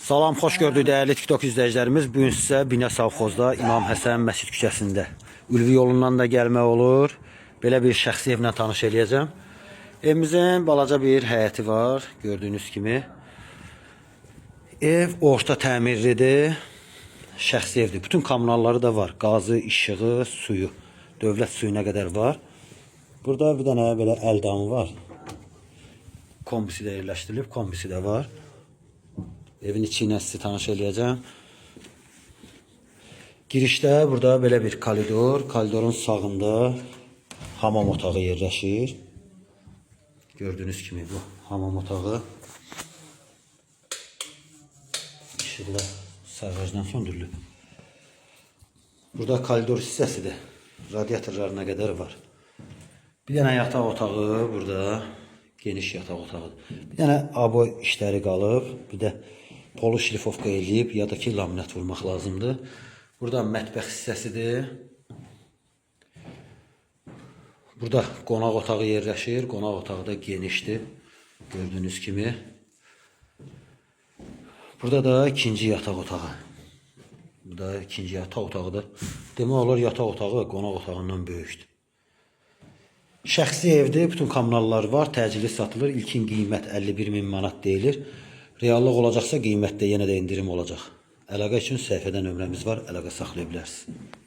Salam, xoş gördük dəyərli TikTok izləyicilərimiz. Bu gün sizə Binə Savxozda İmam Həsən Məscid küçəsində Ülvi yolundan da gəlmək olur. Belə bir şəxsi evlə tanış eləyəcəm. Evimizin balaca bir həyəti var, gördüyünüz kimi. Ev orta təmirlidir. Şəxsi evdir. Bütün kommunalları da var. Qazı, işığı, suyu. Dövlət suyuna qədər var. Burada bir dənə belə əl damı var. Kombisi də yerləşdirilib, kombisi də var. Evin içi ilə sizi tanış eləyəcəm. Girişdə burada belə bir koridor, koridorun sağında hamam otağı yerləşir. Gördüyünüz kimi bu hamam otağı. İşıqlar sarğacdan söndürülüb. Burada koridor hissəsidir. Radiatorlarına qədər var. Bir dənə yataq otağı burada. Geniş yataq otağıdır. Bir dənə aboy işləri qalıb, bir də polu şlifovka eləyib ya da ki laminat vurmaq lazımdır. Burada mətbəx hissəsidir. Burada qonaq otağı yerləşir. Qonaq otağı da genişdir. Gördüyünüz kimi. Burada da ikinci yataq otağı. Bu da ikinci yataq otağıdır. Demək olar yataq otağı qonaq otağından böyükdür. Şəxsi evdir, bütün kommunallar var, təcili satılır. İlkin qiymət 51 min manat deyilir. Reallıq olacaqsa qiymətdə yenə də endirim olacaq. Əlaqə üçün səhifədə nömrəmiz var, əlaqə saxlaya bilərsiniz.